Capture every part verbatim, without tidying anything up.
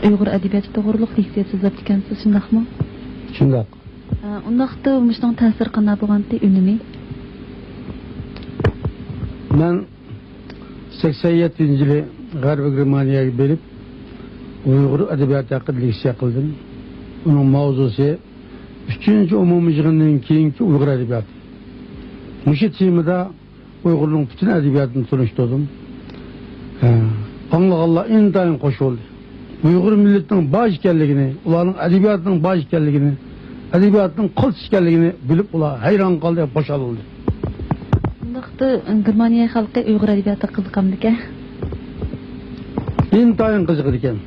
ئۇيغۇر ئەدەبىياتى توغرۇلۇق لېكسىيە سۆزلەپتىكەنسىز، شۇنداقمۇ؟ شۇنداق. ئە، ئۇنداقتا مۇشۇنىڭ تەسىرى قانداق بولغانتى، ئۈنۈمى؟ مەن سەكسەن يەتتىنچى يىلى غەربىي گېرمانىيەگە بېرىپ، ئۇيغۇر ئەدەبىياتى ھەققىدە لېكسىيە قىلدىم. ئۇنىڭ ماۋزۇسى ئۈچىنچى ئومۇمىي يىغىندىن كېيىنكى ئۇيغۇر ئەدەبىياتى. مۇشۇ تېمىدا ئۇيغۇرنىڭ پۈتۈن ئەدەبىياتىنى تونۇشتۇردۇم. ھە، ئاڭلىغانلار ئىنتايىن خوش بولدى. ئۇيغۇر مىللىتىنىڭ بار ئىكەنلىكىنى، ئۇلارنىڭ ئەدەبىياتىنىڭ بار ئىكەنلىكىنى، ئەدەبىياتنىڭ قىلچە ئىكەنلىكىنى بىلىپ، ئۇلار ھەيران قالدى، خۇشال بولدى. شۇنداقتا گېرمانىيە خەلقى ئۇيغۇر ئەدەبىياتىغا قىزىقامدىكەن؟ ئىنتايىن قىزىقىدىكەن.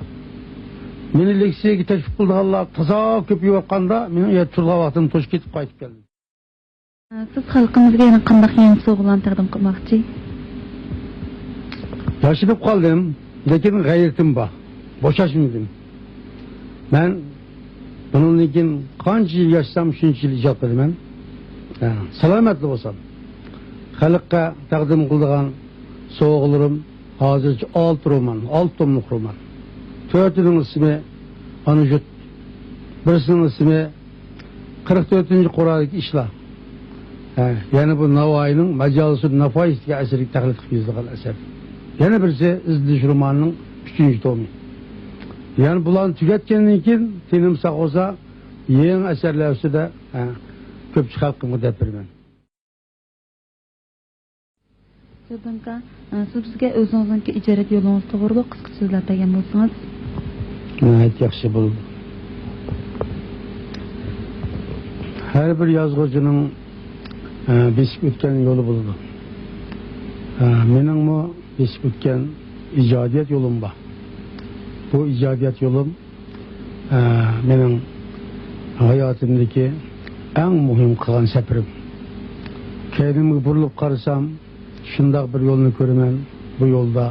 مېنى لېكسىيەگە تەكلىپ قىلىدىغانلار تازا كۆپىيىۋاتقاندا، مېنىڭ ئۇ يەردە تۇرىدىغان ۋاقتىم توشۇپ كېتىپ قايتىپ كەلدىم. سىز خەلقىمىزگە يەنە قانداق يېڭى سوۋغىلارنى تەقدىم قىلماقچى؟ ياشىنىپ قالدىم، لېكىن غەيرىتىم بار. بوشاشمىدىم. مەن بۇنىڭدىن كېيىن قانچە يىل ياشىسام، شۇنچە يىل ئىجاد قىلىمەن. ھە، سالامەتلا بولسام. خەلققە تەقدىم قىلىدىغان سوۋغىلىرىم ھازىرچە ئالتە رومان، ئالتە توملۇق رومان. تۆتىنىڭ ئىسمى ئانا يۇرت، بىرسىنىڭ ئىسمى قىرىق تۆتىنچى قورالدىكى ئىشلار. ھە، يەنە بۇ ناۋايىنىڭ ماجالىسۇن نافايىس دېگەن ئەسىرىگە تەقلىد قىلىپ يېزىلغان ئەسەر. يەنە بىرسى ئىزدىنىش رومانىنىڭ ئۈچىنچى تومى. يەنە بۇلارنى تۈگەتكەندىن كېيىن، تېنىم ساق بولسا، يېڭى ئەسەرلەر ئۈستىدە، ھە، كۆپچىلىك خەلقىمگە دەپ بېرىمەن. جۇبدۇنكا، سىز بىزگە ئۆزىڭىزنىڭكى ئىجادىيەت يولىڭىز توغرىلىق قىسقىچە سۆزلەپ بەرگەن بولسىڭىز. ناھايىتى ياخشى بولىدۇ. ھەر بىر يازغۇچىنىڭ، ئە، بېسىپ ئۆتكەن يولى بولىدۇ. ئە، مېنىڭمۇ بېسىپ ئۆتكەن ئىجادىيەت يولۇم بار. بۇ ئىجادىيەت يولۇم ئە، مېنىڭ ھاياتىمدىكى ئەڭ مۇھىم قىلغان سەپىرىم. كەينىمگە بۇرۇلۇپ قارىسام، شۇنداق بىر يولنى كۆرىمەن، بۇ يولدا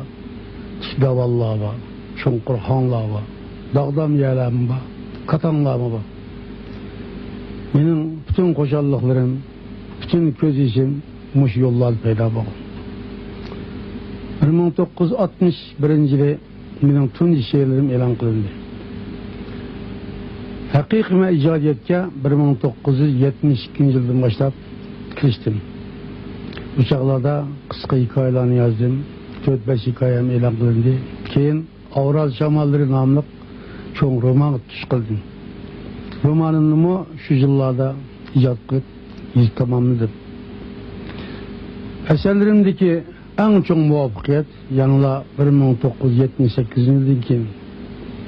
تىك داۋانلار بار، چوڭقۇر ھاڭلار بار، داغدام يەرلەرمۇ بار، كاتاڭلارمۇ بار. مېنىڭ پۈتۈن خۇشاللىقلىرىم، پۈتۈن كۆز يېشىم مۇشۇ يوللاردا پەيدا بولغان. بىر مىڭ توققۇز يۈز ئاتمىش بىرىنچى يىلى مېنىڭ تۇنجى شېئىرلىرىم ئېلان قىلىندى. ھەقىقىي مەن ئىجادىيەتكە بىر مىڭ توققۇز يۈز يەتمىش ئىككىنچى يىلدىن باشلاپ كىرىشتىم. بۇ چاغلاردا قىسقا ھېكايىلەرنى يازدىم. تۆت-بەش ھېكايەم ئېلان قىلىندى. كېيىن ئاۋراز شاماللىرى ناملىق چوڭ رومانغا تۇتۇش قىلدىم. رومانىمنىمۇ شۇ يىللاردا ئىجاد قىلىپ، يېزىپ تاماملىدىم. ئەسەرلىرىمدىكى ئەڭ چوڭ مۇۋەپپەقىيەت يەنىلا بىر مىڭ توققۇز يۈز يەتمىش سەككىزىنچى يىلدىن كېيىن،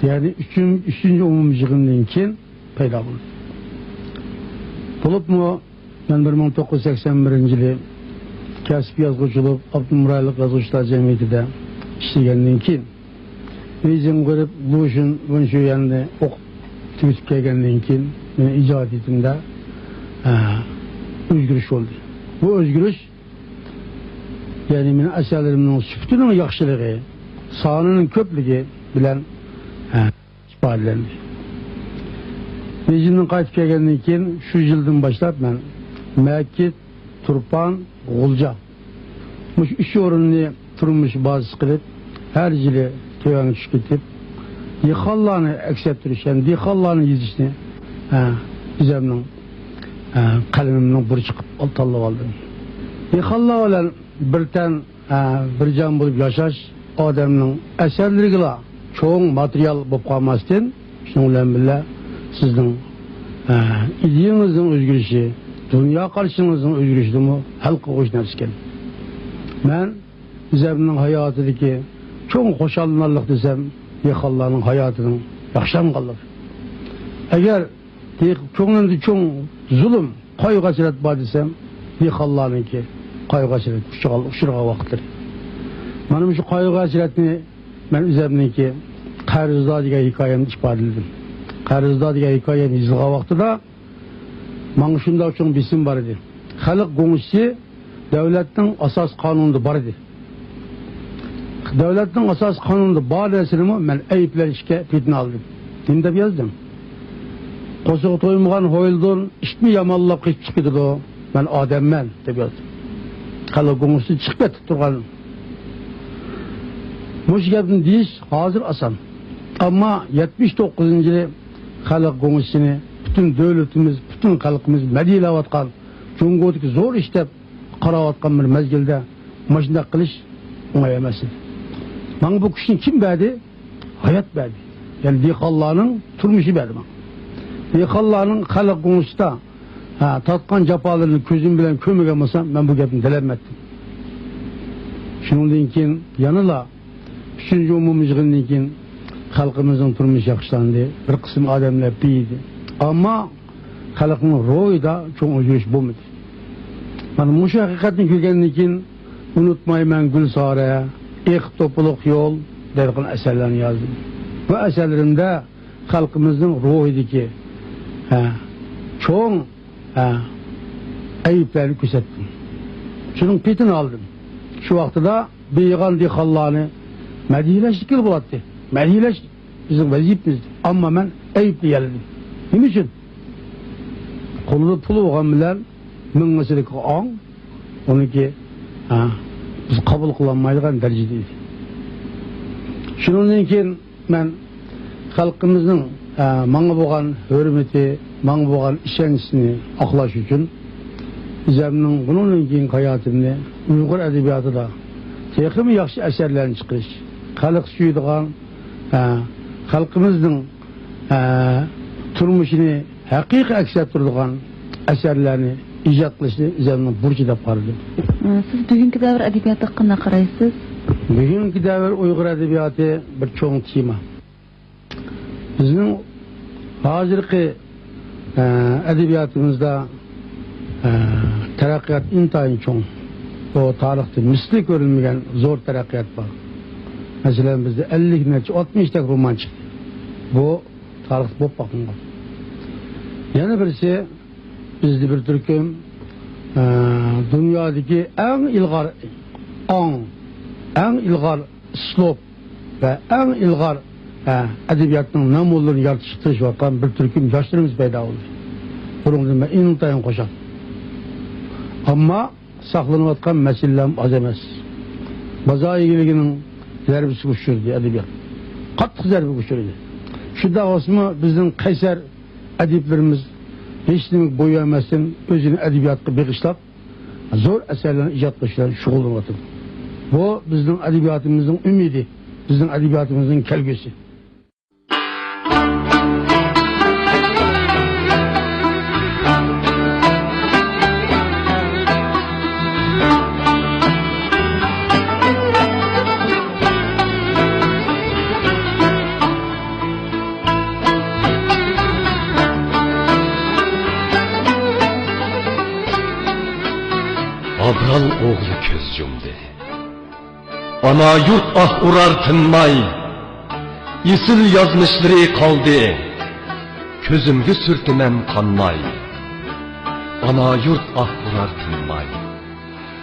يەنى ئۈچىنچى، ئۈچىنچى ئومۇميىغىندىن كېيىن پەيدا بولدى. بولۇپمۇ مەن بىر مىڭ توققۇز يۈز سەكسەن بىرىنچى يىلى كەسپىي يازغۇچى بولۇپ، ئاپتونوم رايونلۇق يازغۇچىلار جەمئىيىتىدە ئىشلىگەندىن كېيىن، بېيجىڭغا بېرىپ، لۇشۈن ۋېنشۈيەننى ئوقۇپ تۈگىتىپ كەلگەندىن كېيىن، مېنىڭ ئىجادىيىتىمدە، ئە، ئۆزگىرىش بولدى. بۇ ئۆزگىرىش، يەنى مېنىڭ ئەسەرلىرىمنىڭ سۈپىتىنىڭ ياخشىلىقى، سانىنىڭ كۆپلۈكى بىلەن، ئە، ئىپادىلەندى. بېيجىڭدىن قايتىپ كەلگەندىن كېيىن، شۇ يىلدىن باشلاپ مەن مەكىت، تۇرپان، غۇلجا، مۇشۇ ئۈچ ئورۇننى تۇرمۇش بازىسى قىلىپ، ھەر يىلى تۆۋەنگە چۈشۈپ كېتىپ، دېھقانلارنى ئەكس ئەتتۈرۈش، يەنى دېھقانلارنى يېزىشنى، ھە، ئۆزۈمنىڭ، ھە، قەلىمىمنىڭ بۇرچى قىلىپ تاللاپ ئالدىم. دېھقانلار بىلەن بىر تەن، ھە، بىر جان بولۇپ ياشاش ئادەمنىڭ ئەسەرلىرىگىلا چوڭ ماتېرىيال بولۇپ قالماستىن، شۇنىڭ بىلەن بىللە سىزنىڭ، ئە، ئىدىيەڭىزنىڭ ئۆزگىرىشى، دۇنيا قارىشىڭىزنىڭ ئۆزگىرىشىدىمۇ ھەل قىلغۇچ نەرسىكەن. مەن ئۆزۈمنىڭ ھاياتىدىكى چوڭ خۇشاللىنارلىق دېسەم، دېھقانلارنىڭ ھاياتىنىڭ ياخشىلانغانلىقى. ئەگەر دېھ-، كۆڭلۈمدە چوڭ زۇلۇم، قايغۇ-ھەسرەت بار دېسەم، دېھقانلارنىڭكى قايغۇ-ھەسرەتكە ئۇچرىغان، ئۇچرىغان ۋاقىتلىرى. مانا مۇشۇ قايغۇ-ھەسرەتنى مەن ئۆزۈمنىڭكى قەرزدار دېگەن ھېكايەمدە ئىپادىلىدىم. قەرزدار دېگەن ھېكايەم يېزىلغان ۋاقتىدا ماڭا شۇنداق چوڭ بېسىم بار ئىدى. خەلق گۇڭشىسى دۆلەتنىڭ ئاساسىي قانۇنىدا بار ئىدى. دۆلەتنىڭ ئاساسىي قانۇنىدا بار نەرسىنىمۇ مەن ئەيىبلەشكە پېتىنالدىم. نېمە دەپ يازدىم؟ قورسىقى تويمىغان ھويلىدىن ئىتمۇ يامانلاپ قېچىپ چىقىپ كېتىدۇ. مەن ئادەممەن دەپ يازدىم. خەلق گۇڭشىسى چىقىپ كېتىپ تۇرغان. مۇشۇ گەپنى دېيىش ھازىر ئاسان. ئەمما يەتمىش توققۇزىنچى يىلى خەلق گۇڭشىنى پۈتۈن دۆلىتىمىز، پۈتۈن خەلقىمىز مەدھىيەلەۋاتقان، جۇڭگودىكى زور ئىش دەپ قاراۋاتقان بىر مەزگىلدە مۇشۇنداق قىلىش ئوڭاي ئەمەس ئىدى. ماڭا بۇ كۈچنى كىم بەردى؟ ھايات بەردى. يەنى دېھقانلارنىڭ تۇرمۇشى بەردى ماڭا. دېھقانلارنىڭ خەلق گۇڭشىدا، ھە، تارتقان جاپالىرىنى كۆزۈم بىلەن كۆرمىگەن بولسام، مەن بۇ گەپنى دېيەلمەيتتىم. شۇنىڭدىن كېيىن يەنىلا ئۈچىنچى ئومۇمىي يىغىندىن كېيىن خەلقىمىزنىڭ تۇرمۇشى ياخشىلاندى، بىر قىسىم ئادەملەر بېيىدى. ئەمما خەلقنىڭ روھىدا چوڭ ئۆزگىرىش بولمىدى. مانا مۇشۇ ھەقىقەتنى كۆرگەندىن كېيىن ئۇنتۇمايمەن گۈلسارە، ئېقىپ توپىلىق يول دەيدىغان ئەسەرلەرنى يازدىم. بۇ ئەسەرلىرىمدە خەلقىمىزنىڭ روھىدىكى، ھە، چوڭ، ھە، ئەيىبلەرنى كۆرسەتتىم. شۇنىڭ پېتىنى ئالدىم. شۇ ۋاقتىدا بېيىغان دېھقانلارنى مەدھىيەلەشكىلى بولاتتى. مەدھىيەلەش بىزنىڭ ۋەزىپىمىز. ئەمما مەن ئەيىبلىيەلىدىم. نېمە ئۈچۈن؟ قولىدا پۇل بولغان بىلەن مېڭىسىدىكى ئاڭ، ئۇنىڭكى، ھە، بىز قوبۇل قىلالمايدىغان دەرىجىدە ئىدى. شۇنىڭدىن كېيىن مەن خەلقىمىزنىڭ، ھە، ماڭا بولغان ھۆرمىتى، ماڭا بولغان ئىشەنچىنى ئاقلاش ئۈچۈن، ئۆزۈمنىڭ بۇنىڭدىن كېيىنكى ھاياتىمنى ئۇيغۇر ئەدەبىياتىدا تېخىمۇ ياخشى ئەسەرلەرنى چىقىرىش، خەلق سۆيىدىغان، ھە، خەلقىمىزنىڭ، ھە، تۇرمۇشىنى ھەقىقىي ئەكس ئەتتۈرىدىغان ئەسەرلەرنى ئىجاد قىلىشنى ئۆزۈمنىڭ بۇرچى دەپ قارىدىم. سىز بۈگۈنكى دەۋر ئەدەبىياتىغا قانداق قارايسىز؟ بۈگۈنكى دەۋر ئۇيغۇر ئەدەبىياتى بىر چوڭ تېما. بىزنىڭ ھازىرقى، ئە، ئەدەبىياتىمىزدا، ئە، تەرەققىيات ئىنتايىن چوڭ. بۇ تارىختا مىسلى كۆرۈلمىگەن زور تەرەققىيات بار. مەسىلەن، بىزدە ئەللىك نەچچە، ئاتمىشتەك رومان چىقتى. بۇ تارىختا بولۇپ باقمىغان. يەنە بىرسى، بىزدە بىر تۈركۈم، ئە، دۇنيادىكى ئەڭ ئىلغار ئاڭ، ئەڭ ئىلغار ئۇسلۇب ۋە ئەڭ ئىلغار، ئە، ئەدەبىياتنىڭ نەمۇنىلىرىنى يارىتىشقا تىرىشىۋاتقان بىر تۈركۈم ياشلىرىمىز پەيدا بولدى. بۇنىڭدىن مەن ئىنتايىن خۇشال. ئەمما ساقلىنىۋاتقان مەسىلىلەرمۇ ئاز ئەمەس. بازار ئىگىلىكىنىڭ زەربىسىگە ئۇچرىدى ئەدەبىيات. قاتتىق زەربىگە ئۇچرىدى. شۇنداق بولسىمۇ، بىزنىڭ قەيسەر ئەدىبلىرىمىز ھېچنېمىگە بويۇن بەرمەستىن، ئۆزىنى ئەدەبىياتقا بېغىشلاپ، زور ئەسەرلەرنى ئىجاد قىلىش بىلەن شۇغۇللىنىۋاتىدۇ. بۇ بىزنىڭ ئەدەبىياتىمىزنىڭ ئۈمىدى، بىزنىڭ ئەدەبىياتىمىزنىڭ كەلگۈسى. ئابرال ئوغلى كۆز يۇمدى. ئانا يۇرت ئاھ ئۇرار تىنماي، ئېسىل يازمىشلىرى قالدى، كۆزۈمگە سۈرتىمەن قانماي. ئانا يۇرت ئاھ ئۇرار تىنماي،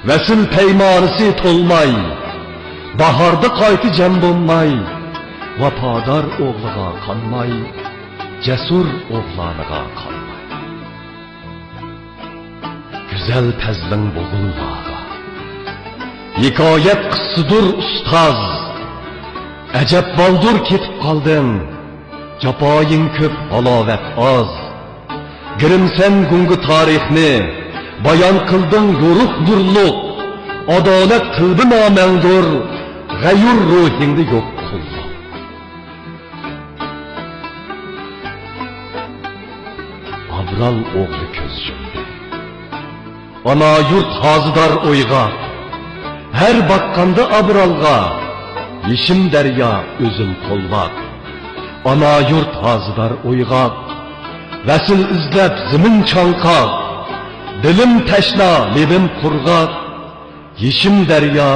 ۋەسىل پەيمانىسى تولماي، باھاردا قايتا جەم بولماي، ۋاپادار ئوغلىغا قانماي، جەسۇر ئوغلانىغا قانماي. گۈزەل پەزلىڭ بۇلبۇللارغا، ھېكايەت قىسسىدۇر ئۇستاز. ئەجەب بالدۇر كېتىپ قالدىڭ، جاپايىڭ كۆپ، ھالاۋەت ئاز. گىرىمسەن گۇڭگا تارىخنى، بايان قىلدىڭ يورۇق نۇرلۇق. ئادالەت قىلدى نامەڭدۇر، غەيۇر روھىڭدا يوق قۇللۇق. ئابرال ئوغلى كۆز يۇمدى. ئانا يۇرت ھازىدار ئويغاق، ھەر باققاندا ئابرالغا، يېشىم دەريا ئۆزۈم قولۋاق. ئانا يۇرت ھازىدار ئويغاق، ۋەسىل ئىزدەپ زېمىن چاڭقاق، دىلىم تەشنا، لېۋىم قۇرغاق، يېشىم دەريا